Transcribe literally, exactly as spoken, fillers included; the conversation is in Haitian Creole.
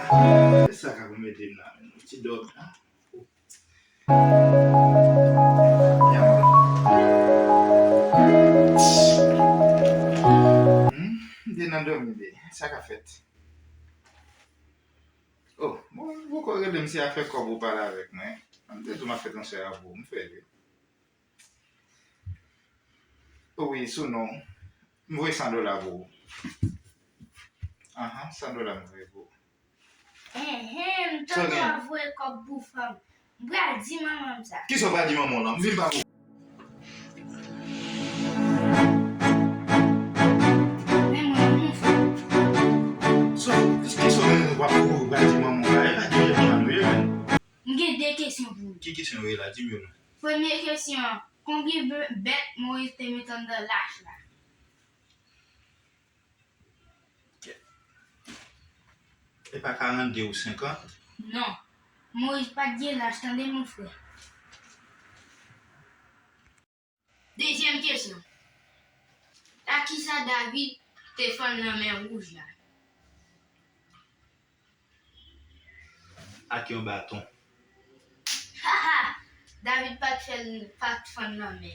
Sa ka pou mete m la, menm yon ti dòmi la. Hmm, m te nan dòmi de. Sa ka fèt? Oh, bon, poko rele m, se afè kòb ou pale avèk mwen. M te di w m ap fè transfè a pou ou, m fè l wi. Oh wi, sou non. M voye san dola pou ou. Ahan, san dola m voye pou ou. Enhen, m tande w ap voye kòb pou fanm. M pral di manman m sa. Kisa w pral di manman w lan? M vin pa pou. Men mwen, m fou. So, kisa w gen w ap pou w pral di manman w la? E pa di manman nou ye, men. M gen de kesyon pou ou. Ki kesyon w ye la? Di m yo non. Premye kesyon an, konbyen bè-, bèt Moyiz te met anndan lach la? E pa karannde ou senkant? Non. Moyiz pa t gen lach, tande mon frè. Dezyèm kesyon. Ak kisa David te fann lanmè wouj la? Ak yon baton. Haha! David pa t fè l, pa t fann lanmè.